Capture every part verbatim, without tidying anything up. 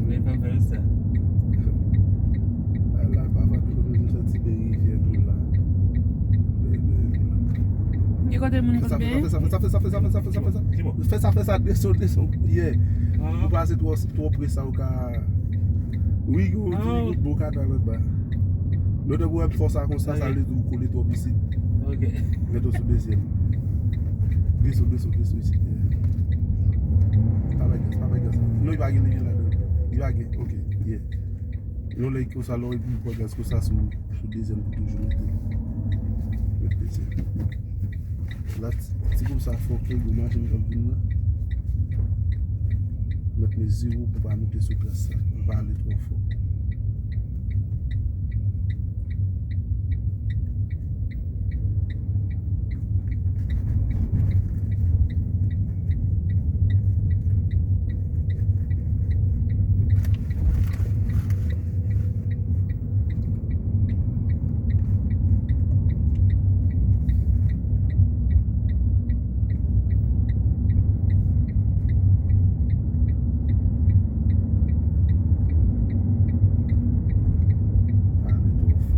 Men pa fè sa. Ala, papa, tou nou vin soti byen rivyè tou la. Byen, byen tou la. Gen kote moun konn byen? Fè sa, fè sa, fè sa, fè sa, fè sa, fè sa, fè sa, fè sa. Ki bò? Fè sa, fè sa, desann, desann. Yeah. Ah. Ou pase twò, twò pre sa, ou ka. Wi, ou, ah, wi, ou bon ka nan lòt ba. Lòt ou wè fòs sa konsa, sa vle di ou kole twòp isit. Ok. Mete w sou dezyèm. Desann, desann, desann isit. Pa bay gas, pa bay gas. Non, li pa gen, li gen ladan. Li pa gen, ok, yeah. Non, lè konsa, lè ou pran gas konsa sou, sou dezyèm pou toujou mete. Mete dezyèm. La, ti, ti group sa fò ke gwo machin k ap vin nan. Mèt mezi w pou pa moute sou tras la, pou pa ale twò fò. Pale twò fò.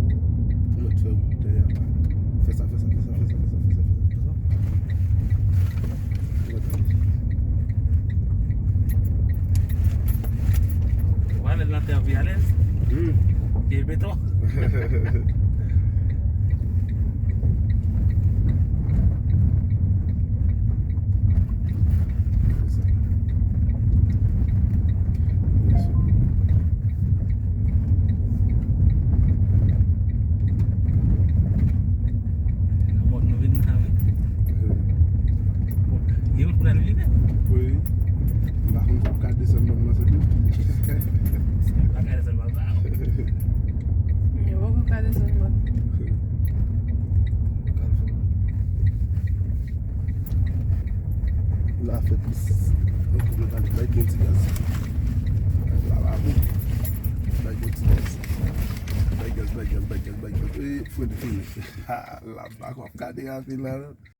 Ou mèt fè wout dèyè a. Fè sa, fè sa, fè sa, fè sa, fè sa, fè sa, fè sa. Ou alèz nan tè an pi alèz. Hmm. Ke beton. Nan mòn nou vin nan, wi. Gen wout pral vire. Wi. M pa konn si w ka desann mòn nan, se tou. Si w pa ka desann, papa. Yo, ou ka desann mòn. La fèt, donk, nou pral bay bon ti gaz. La, la, bon. Bay bon ti gaz. Bay gaz, bay gaz, bay gaz, bay gaz. E, fwen fini. Ha, la, pa konn gade afè la, non.